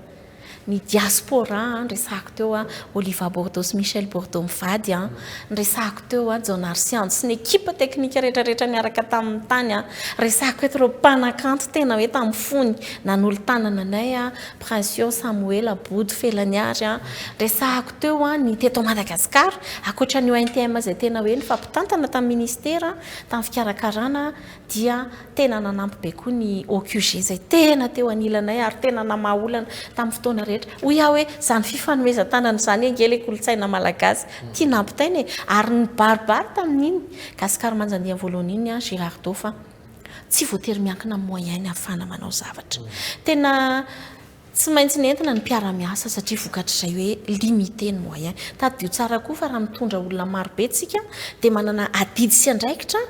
Ny diaspora an, resahako teo an, Oliva Bordeaux sy Michel Bordeaux mivady an, resahako teo an, Jaonary sy Andro sy ny ekipa teknika rehetrarehetra niaraka taminy tany an, resahako eto ireo mpanakanto tena hoe tamin'ny fony nanolo-tanana anay an, Princio, Samoela, Bodo, Felaniary an, resahako teo ny teto Madagasikara, ankoatra ny ONTM izay tena hoe nifampitantana tamin'ny Ministera tamin'ny fikarakarana dia tena nanampy be koa ny OQG izay tena teo anilanay ary tena namaha olana tamin'ny fotoana rehetra. Hoy aho hoe izany fifanomezan-tanana izany ange ilay kolontsaina malagasy tiana hampitaina e! Ary nibaribary tamin'iny Gasikara Manja andiany voalohany iny an Girardot fa tsy voatery miankina amin'ny moyen ny ahafahana manao zavatra. Tena tsy maintsy nentina ny mpiara-miasa satria vokatr'izay hoe limité ny moyen. Tadidio tsara koa fa raha mitondra olona maro be tsika dia manana adidy sy andraikitra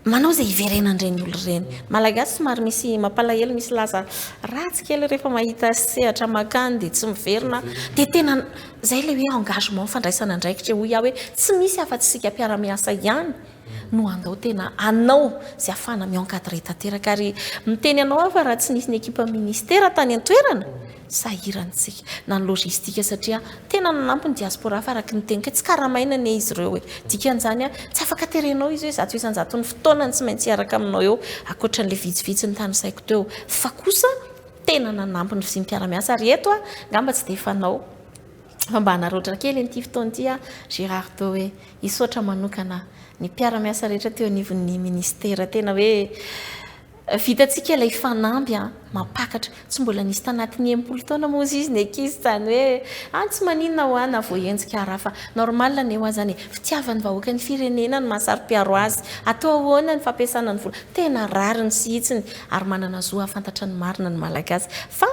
manao izay hiverenan'ireny olona ireny. Malagasy somary misy mampalahelo misy laza ratsy kely rehefa mahita sehatra makany dia tsy miverina dia tena izay ilay hoe engagement fandraisana andraikitra hoy aho hoe tsy misy afa-tsy isika mpiara-miasa ihany no andao tena hanao izay ahafahana mi-encadrer tanteraka ary miteny anao aho fa raha tsy nisy ny ekipa ministera tany an-toerana sahirantsika na ny logistique satria tena nanampy ny diaspora fa araka ny teniko hoe tsy karamaina anie izy ireo e, dikan'izany tsy afaka terenao izy hoe 100% ny fotoanany tsy maintsy hiaraka aminao eo ankoatran'ilay vitsivitsy notanisaiko teo fa kosa tena nanampy ny fisian'ny mpiara-miasa ary eto aho angamba tsy dia fanao fa mba hanaraotra kely an'ity fotoana ity aho Girardot hoe hisaotra manokana ny mpiara-miasa rehetra teo anivon'ny ministera tena hoe vitantsika ilay fanamby an, mampakatra, tsy mbola nisy tanatin'ny 60 taona moa izy ny ankizy izany hoe an tsy maninona hoa na voahenjika ara fa normal anie hoa izany e, fitiavan'ny vahoaka ny firenena no mahasaro-piaro azy, atao ahoana ny fampiasana ny vola, tena rariny sy hitsiny ary manana zo hahafantatra ny marina ny Malagasy fa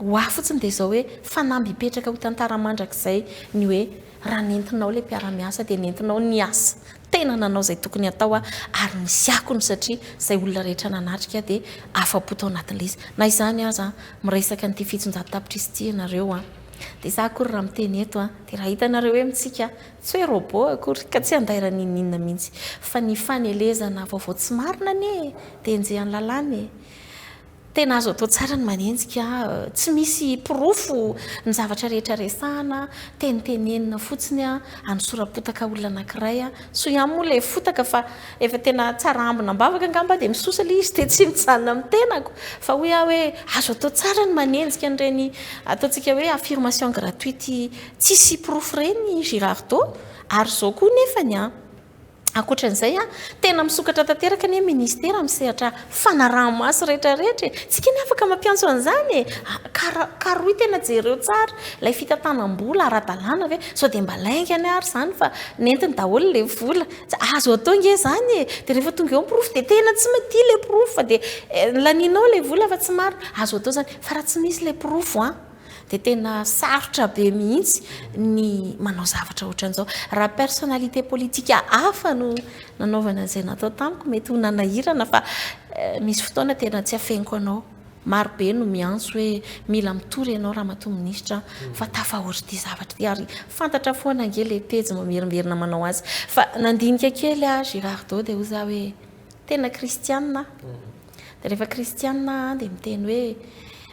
ho ahy fotsiny dia izao hoe fanamby hipetraka ho tantara mandrakizay ny hoe Raha nentinao ilay mpiara-miasa dia nentinao niasa, tena nanao izay tokony hatao aho ary nisy akony satria izay olona rehetra nanatrika dia afa-po tao anatin'ilay izy. Na izany aza, miresaka an'ity 700 tapitrisa ity ianareo an! Dia izaho akory raha miteny eto an, dia raha hitanareo hoe mitsika aho, tsy hoe robot akory ka tsy handaira n'inon'inona mihitsy fa ny fanelezana vaovao tsy marina anie dia enjehan'ny lalàna e! Tena azo atao tsara ny manenjika, tsy misy porofo ny zavatra rehetra resahana, tenitenenina fotsiny, anosoram-potaka olona anankiray. Soa ihany moa ilay fotaka fa efa tena tsara ambina am-bavaka angamba dia misosa ilay izy dia tsy mijanona amin'ny tenako. Fa hoy aho hoe azo atao tsara ny manenjika an'ireny ataontsika hoe affirmation gratuite tsisy porofo ireny Girardot. Ary izao koa nefany an! Ankoatra an'izay, tena misokatra tanteraka anie ministera amin'ny sehatra fanaraha-maso rehetrarehetra e! Tsika anie afaka mampiantso an'izany e! Karohy tena jereo tsara ilay fitantanam-bola ara-dalàna ve? Sao dia mba lainga anie ary izany fa nentiny daholo ilay vola. Azo atao ange izany e! Dia rehefa tonga eo ny porofo dia tena tsy maty ilay porofo fa dia lanianao ilay vola fa tsy marina. Azo atao izany fa raha tsy misy ilay porofo an! dia tena sarotra be mihitsy ny manao zavatra ohatran'izao. Raha personnalité politique hafa no nanaovana an'izay natao tamiko mety ho nanahirana fa misy fotoana tena tsy afeniko anao. Maro be no miantso hoe mila mitory ianao ramatoa minisitra fa tafahoatra ity zavatra ity ary fantatra foana ange ilay pejy mamerimberina manao azy. Fa nandinika kely aho Girardot dia hoy za hoe tena kristianina aho. Dia rehefa kristianina aho dia miteny hoe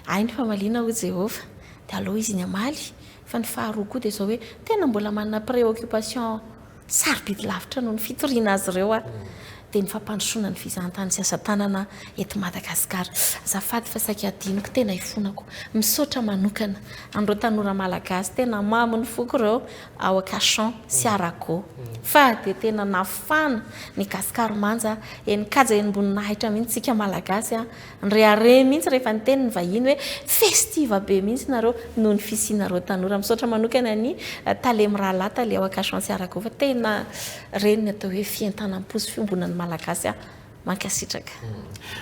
ahy ny famaliana hoy Jehovah. Dia aleo izy ny hamaly. Fa ny faharoa koa dia izao hoe tena mbola manana préoccupation sarobidy lavitra noho ny fitoriana azy ireo aho. dia ny fampandrosoana ny fizahantany sy asa tanana eto Madagasikara. Azafady fa saika adinoko, tena ifonako. Misaotra manokana an'ireo tanora malagasy tena mamy ny foko ireo ao Cachan sy Arago fa dia tena nafana ny Gasikara manja eny kaja enim-boninahitra mihitsy tsika malagasy a! Nirehareha mihitsy rehefa niteny ny vahiny hoe festiva be mihitsy nareo noho ny fisianareo tanora. Misaotra manokana ny tale mirahalahy tale ao Cachan sy Arago fa tena reny ny atao hoe fientanam-po sy fiombonan'ny malagasy a! Mankasitraka.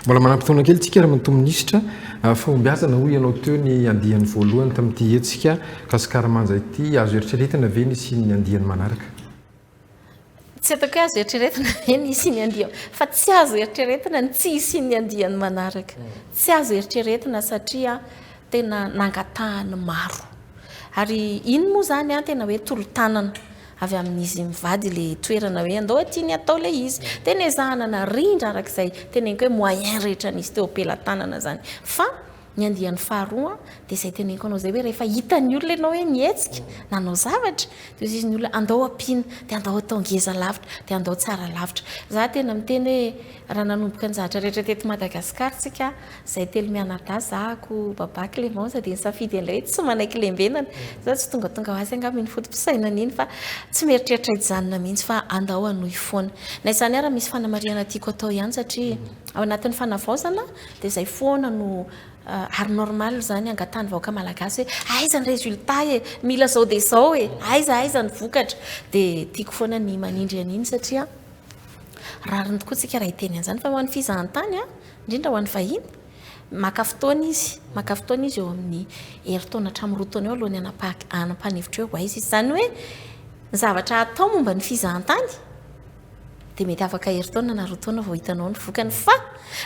Mbola manam-potoana kely tsika Ramatoa Minisitra. Fahombiazana hoy ianao teo ny andiany voalohany tamin'ity hetsika Gasikara Manja ity. Azo eritreretina ve ny hisian'ny andiany manaraka? Tsy ataoko hoe azo eritreretina ve ny hisian'ny andiany, fa tsy azo eritreretina ny tsy hisian'ny andiany manaraka. Tsy azo eritreretina satria tena nangatahan'ny maro. Ary iny moa izany tena hoe tolo-tanana avy amin'izy mivady ilay toerana hoe andao aty ny atao ilay izy. Dia nezahana narindra araka izay teneniko hoe moyen rehetra nisy teo am-pelatanana izany. Fa ny andiany faharoa dia izay teneniko anao izay hoe rehefa hitan'ny olona ianao hoe nihetsika, nanao zavatra, dia hoy izy ny olona andao ampiana, dia andao atao ngeza lavitra, dia andao tsara lavitra. Za tena miteny hoe raha nanomboka ny zavatra rehetra teto Madagasikara tsika, Zay telo mianadahy, zahako, Baba Clémence dia nisafidy an'ilay hoe tsy manaiky lembenana. Za tsy tongatonga ho azy angamba iny foto-pisainana iny fa tsy mieritreritra hijanona mihitsy fa andao hanohy foana. Na izany ara misy fanamarihana tiako atao ihany satria ao anatin'ny fanavaozana dia izay foana no ary normal izany angatahan'ny vahoaka malagasy hoe aiza ny résultat e, mila izao dia izao e, aiza aiza ny vokatra. Dia tiako foana ny manindry an'iny satria rariny tokoa tsika raha hiteny an'izany fa ho an'ny fizahantany an, indrindra ho an'ny vahiny, maka fotoana izy, maka fotoana izy eo amin'ny herintaona hatramin'ny 2 taona eo alohan'ny hanapahany hevitra hoe ho aiza izy. Izany hoe ny zavatra atao momba ny fizahantany dia mety afaka herintaona na 2 taona vao hitanao ny vokany fa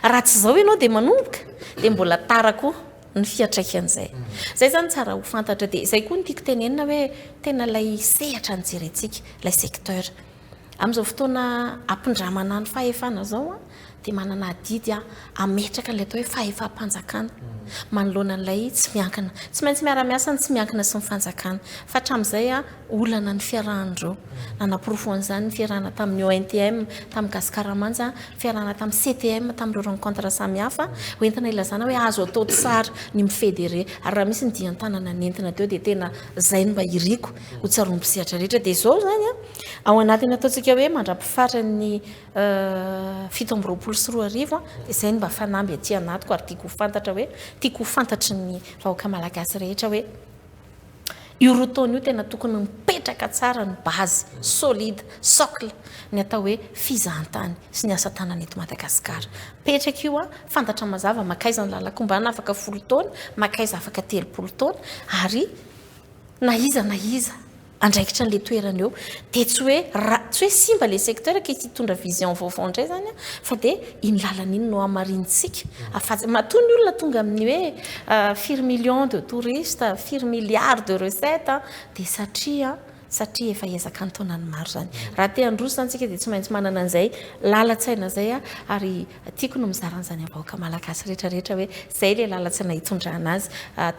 raha tsy izao ianao dia manomboka dia mbola tara koa ny fiantraikan'izay. Izay izany tsara ho fantatra dia izay koa no tiako tenenina hoe tena ilay sehatra no jerentsika, ilay secteur. Amin'izao fotoana ampindramana ny fahefana izao dia manana adidy hametraka an'ilay atao hoe fahefam-panjakana manoloana an'ilay tsy miankina. Tsy maintsy miara-miasa ny tsy miankina sy ny fanjakana. Fa hatramin'izay olana ny fiarahan'ireo. Nanaporofo an'izany ny fiarahana tamin'ny ONTM, tamin'ny Gasikara Manja, fiarahana tamin'ny CTM, tamin'ireo rencontre samihafa hoentina ilazana hoe azo atao tsara ny mi-fédérer. Ary raha misy ny dian-tanana nentina teo dia tena izay no mba iriko ho tsaroan'ny mpisehatra rehetra. Dia izao izany an, ao anatin'ny ataontsika hoe mandra-pifaran'ny 2027 an, dia izay no mba fanamby aty anatiko ary tiako ho fantatra hoe, tiako ho fantatry ny vahoaka malagasy rehetra hoe io 2 taona io tena tokony mipetraka tsara ny base, solide, socle, ny atao hoe fizahantany sy ny asa tanana eto Madagasikara. Mipetraka io an, fantatra mazava mankaiza ny lalan-kombana afaka 10 taona, mankaiza afaka 30 taona ary na iza na iza andraikitra an'ilay toerana eo dia tsy hoe ra, tsy hoe simba ilay secteur ka hitondra vision vaovao indray izany an, fa dia iny lalana iny no hamarinintsika afatsy, matoa ny olona tonga amin'ny hoe firy millions de touristes, firy milliards de recettes dia satria satria efa ezaka an-taonany maro izany. Raha te handroso izany isika dia tsy maintsy manana an'izay lalan-tsaina izay ary tiako ny mizara an'izany amin'ny vahoaka malagasy rehetra rehetra hoe izay ilay lalan-tsaina hitondrana azy.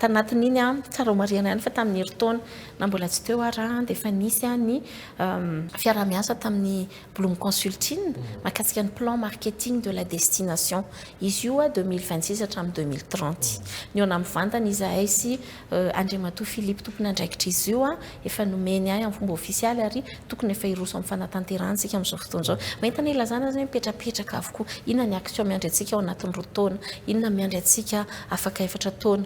Tanatin'iny, tsara ho marihana ihany fa tamin'ny herintaona na mbola tsy teo ara dia efa nisy ny fiaraha-miasa tamin'ny Bloom Consulting mahakasika ny plan marketing de la destination. Izy io 2026 hatramin'ny 2030. Nihaona mivantana izahay sy Andriamatoa Philippe tompon'andraikitra izy io, efa nomeny ahy amin'ny fomba ofisialy ary tokony efa hiroso amin'ny fanatanterahana isika amin'izao fotoana izao. Hoentina ilazana izany hoe mipetrapetraka avokoa. Inona ny action miandry antsika ao anatin'ny 2 taona? Inona miandry antsika afaka 4 taona?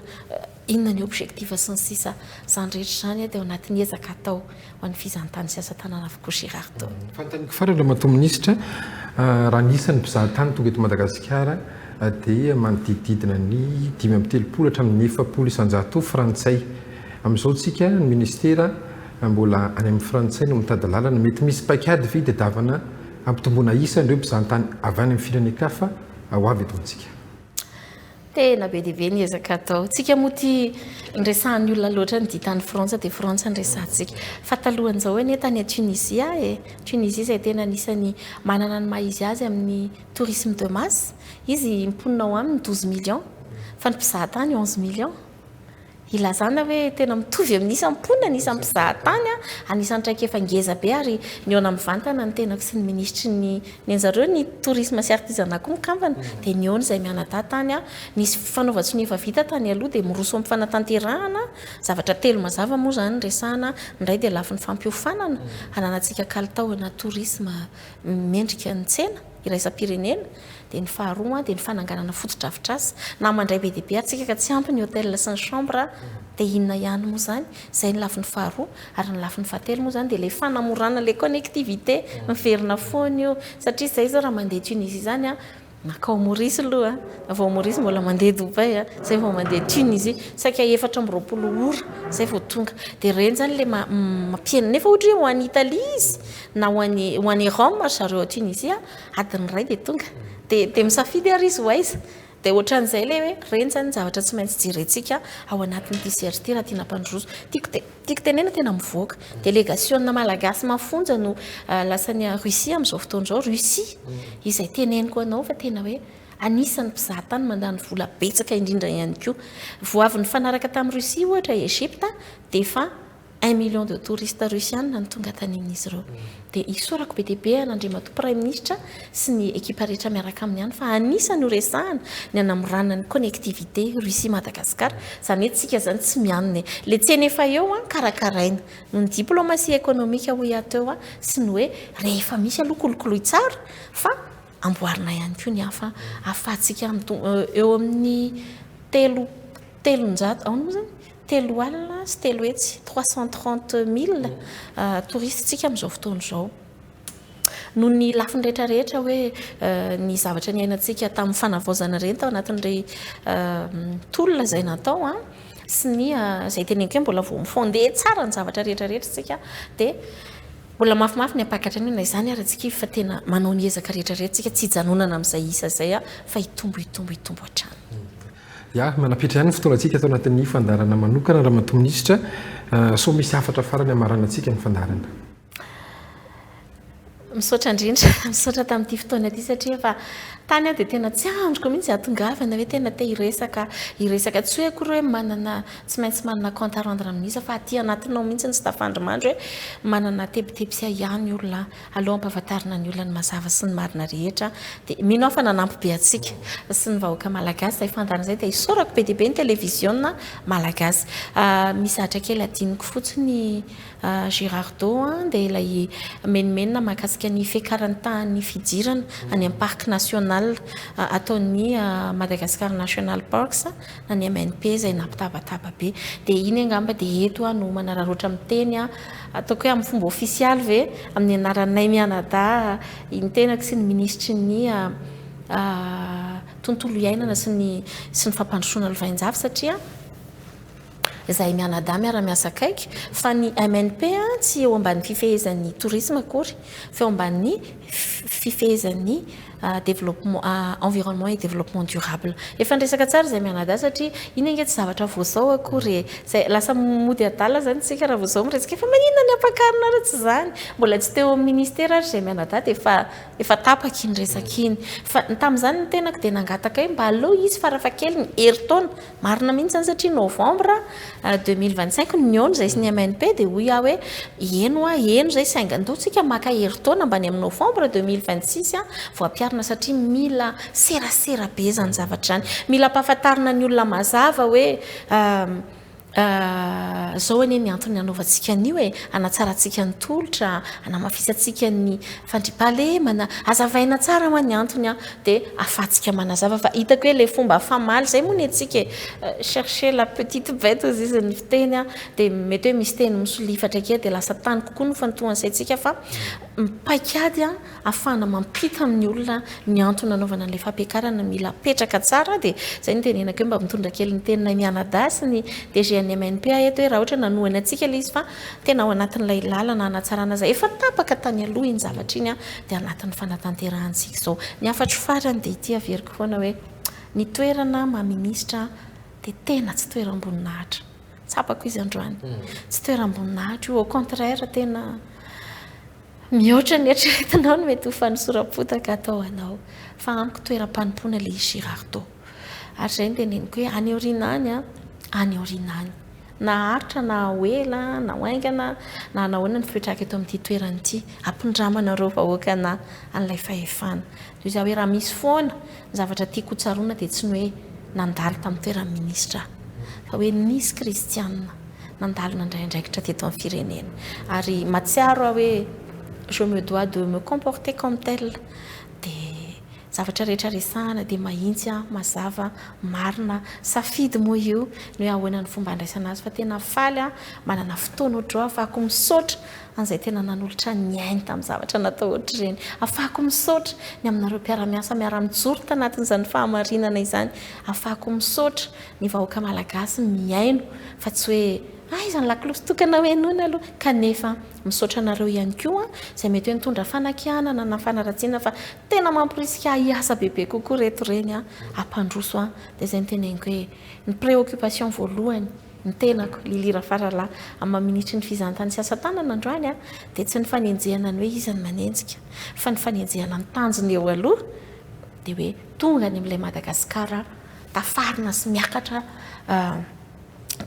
Inona ny objectif sy ny sisa. Izany rehetra izany dia ao anatin'ny ezaka atao ho an'ny fizahantany sy asa tanana avokoa Girardeau. Fanontaniako farany Ramatoa Minisitra, raha ny isan'ny mpizahatany tonga eto Madagasikara dia manodidididina ny 35 hatramin'ny 40% frantsay. Amin'izao tsika ny Ministera mbola any amin'ny frantsay no mitady lalana. Mety misy paikady ve hitadiavana hampitomboana isa ireo mpizahatany avy any amin'ny firenen-kafa ho avy eto amintsika? Tena be dia be ny ezaka atao. Tsika moa ity niresahan'ny olona loatra ny ditan'i Frantsa dia Frantsa no resahantsika. Fa talohan'izao anie tany Tunisie aho e. Tunisie izay tena anisan'ny manana ny maha izy azy amin'ny tourisme de masse. Izy mponina ao aminy 12 millions fa ny mpizahatany 11 millions. Ilazana hoe tena mitovy amin'ny isan'ny mponina ny isan'ny mpizahatany, anisan'ny traikefa ngeza be ary nihaona mivantana ny tenako sy ny minisitry ny ny an'zareo ny tourisme sy artisanat koa mikambana dia nihaona izahay mianadahy tany, nisy fanaovan-tsonia efa vita tany aloha dia miroso amin'ny fanatanterahana, zavatra telo mazava moa izany no resahana, ny iray dia lafiny fampiofanana, hananantsika kalitao ana tourisme mendrika ny tsena iraisam-pirenena, Dia ny faharoa dia ny fananganana fotodrafitrasa. Na mandray be dia be ary tsika ka tsy ampy ny hotel sy ny chambre dia inona ihany moa izany? Izay ny lafiny faharoa. Ary ny lafiny fahatelo moa izany dia ilay fanamorana ilay connectivité miverina foana io. Satria izay izao raha mandeha Tunisie izany an, mankao Maurice aloha, avy ao Maurice mbola mandeha Dubaï, izay vao mandeha Tunisie. Saika 24 ora izay vao tonga. Dia ireny izany ilay mampihena. Nefa ohatra hoe ho any Italie izy na ho any ho any Rome ry zareo ao Tunisie, Adiny iray dia tonga. Dia dia misafidy ary izy ho aiza. Dia ohatran'izay ilay hoe ireny izany ny zavatra tsy maintsy jerentsika ao anatin'ity sehatra ity raha tiana hampandroso. Tiako te- tiako tenena tena mivoaka. Delegasiona malagasy mafonja no lasa any Russie amin'izao fotoana izao. Russie izay teneniko anao fa tena hoe anisan'ny mpizahatany mandany vola betsaka indrindra ihany koa. Vao avy nifanaraka tamin'i Russie ohatra i Egypte dia efa Un million de touristes russiana no tonga tany amin'izy ireo. Dia isaorako be dia be an'Andriamatoa Praiminisitra sy ny ekipa rehetra miaraka aminy any fa anisany ho resahana ny hanamorana ny connectivité Russie Madagascar. Izany hoe tsika izany tsy mianina e. Ilay tsena efa eo an, karakaraina. Noho ny diplomatie économique hoy aho teo sy ny hoe rehefa misy aloha kolokoloy tsara fa amboarina ihany koa ny hafa ahafahantsika eo amin'ny telo 300, ahoana moa izany? 330, 330 mille, touristes tsika amin'izao fotoana izao. Noho ny lafiny rehetra rehetra hoe ny zavatra niainantsika tamin'ny fanavaozana ireny tao anatin'irey tolona izay natao an, sy ny izay teneniko hoe mbola vao mi-fonder tsara ny zavatra rehetra rehetra isika dia mbola mafimafy ny hampakatra an'io na izany ary tsy kivy fa tena manao ny ezaka rehetra rehetra isika tsy hijanonana amin'izay isa izay fa hitombo hitombo hitombo hatrany. Ya, manapitra ihany ny fotoanantsika ato anatin'ny fandaharana manokana Ramatoa Minisitra. Sao misy hafatra farany hamaranantsika ny fandaharana. Misaotra indrindra, misaotra tamin'ity fotoana ity satria efa tany aho dia tena tsy andriko mihitsy hahatongavana hoe tena te hiresaka, hiresaka tsy hoe akory hoe manana, tsy maintsy manana compte à rendre amin'iza fa aty anatinao mihitsy ny tsy tafandrimandry hoe manana tebiteby sy ahiahy ny olona. Aleo ampahafantarina ny olona ny mazava sy ny marina rehetra dia mino aho fa nanampy be antsika sy ny vahoaka malagasy izay fantany izay dia isaorako be dia be ny televiziona malagasy. Misy zavatra kely adinoko fotsiny Girardeau dia ilay menomenona mahakasika ny fiakaran'ny tahan'ny fidirana any amin'ny parc national ataon'ny Madagascar National Parks na ny MNP izay nampitabataba be dia iny angamba dia eto aho no manararaotra miteny Ataoko hoe amin'ny fomba ofisialy ve, amin'ny anaranay mianadahy, ny tenako sy ny minisitry ny tontolo iainana sy ny sy ny fampandrosoana lovainjafy satria izahay mianadahy miara-miasa akaiky fa ny MNP tsy eo ambany fifehezan'ny tourisme akory fa eo ambanin'ny fifehezan'ny développement environnement et développement durable. Efa niresaka tsara izay mianadahy satria iny ange tsy zavatra vao zao akory e. Zay lasa mody adala zany tsika raha vao zao miresaka efa maninona ny ampakarina ary tsy izany. Mbola tsy teo amin'ny ministera ary izay mianadahy dia efa efa tapaka iny resaka iny. Fa tamin'izany ny tenako dia nangataka hoe mba aleo hisy farafahakeliny herintaona Marina mihitsy izany satria novembre 2025 no nihaona izahay sy ny MNP dia hoy aho hoe eny hoa, eny izay saingy andao tsika maka herintaona mba any amin'ny novembre 2026 vao ampiharina satria mila serasera be izany zavatra izany. Mila ampahafantarina ny olona mazava hoe Izao anie ny antony hanaovantsika an'io e, hanatsarantsika ny tolotra, hanamafisantsika ny fandriampahalemana, hazavaina tsara hoa ny antony an, dia ahafahantsika manazava fa hitako hoe ilay fomba famaly izay moa ny antsika e, chercher la petite bête hozy izy ny fiteny an, dia mety hoe misy teny misolifatra kely dia lasa tany kokoa no ifantohan'ny saintsika fa paikady an. Ahafahana mampita amin'ny olona ny antony nanaovana an'ilay fampiakarana mila apetraka tsara dia izay no tenenako hoe mba mitondra kely ny teninay mianadahy sy ny DG an'ny MNP eto hoe raha ohatra nanohana antsika ilay izy fa tena ao anatin'ilay lalana hanatsarana izay efa tapaka tany aloha iny zavatra iny dia anatin'ny fanatanterahantsika izao. Ny hafatro farany dia ity averiko foana hoe ny toerana maha minisitra dia tena tsy toeram-boninahitra. Tsapako izy androany. Tsy toeram-boninahitra io, au contraire tena Mihoatra ny eritreretinao ny mety ho fanosoram-potaka atao anao. Fa amiko toeram-panompoana ilay izy Girardot. Ary izay no teneniko hoe any aoriana any an, any aoriana any. Na haharitra na ho ela na ho haingana na hanao ahoana ny fipetrahako eto amin'ity toerana ity, ampindramanareo vahoaka anà an'ilay fahefana. Toy izay hoe raha misy foana ny zavatra tiako hotsaroana dia tsy ny hoe nandalo tamin'ny toeran'ny minisitra aho, fa hoe nisy kristiana nandalo nandray andraikitra teto amin'ny firenena. Ary mahatsiaro aho hoe je me dois de me comporter comme tel. Dia zavatra rehetra resahana dia mahintsy an, mazava, marina, safidy moa io ny hoe ahoana ny fomba handraisana azy fa tena faly aho manana fotoana ohatr'izao ahafahako misaotra an'izay tena nanolotra ny ainy tamin'ny zavatra natao ohatr'ireny, ahafahako misaotra ny aminareo mpiara-miasa miara-mijoro tanatin'izany fahamarinana izany, ahafahako misaotra ny vahoaka malagasy mihaino fa tsy hoe aiza ny lakolosy tokana ho henoina aloha kanefa Misaotra anareo ihany koa izay mety hoe nitondra fanakianana na fanaratsiana fa tena mamporisika ahy hiasa bebe kokoa reto ireny an, hampandroso an, dia izay no teneniko hoe ny préoccupation voalohany ny tenako, Lily Rafaralahy, amin'ny maha minisitry ny fizahantany sy asa tanana androany an, dia tsy ny fanenjehana ny hoe iza no manenjika fa ny fanenjehana ny tanjona eo aloha dia hoe tonga any amin'ilay Madagasikara tafarina sy miakatra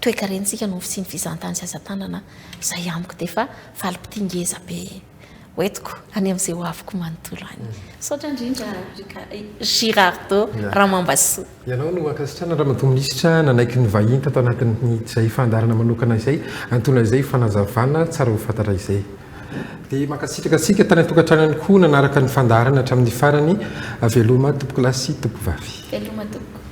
toekarentsika noho ny fisian'ny fizahantany sy asa tanana izay amiko dia efa valim-pitia ngeza be hoentiko any amin'izay ho aviko manontolo any. Misaotra indrindra Girardeau Ramambasoa. Ianao no ankasitrahana Ramatoa Minisitra nanaiky ny vahiny tato anatin'izay fandaharana manokana izay, antonona izay fanazavana tsara ho fantatra izay. Dia mankasitraka antsika tany an-tokantrano ihany koa nanaraka ny fandaharana hatramin'ny farany. Veloma tompokolahy sy tompokovavy. Veloma tompoko.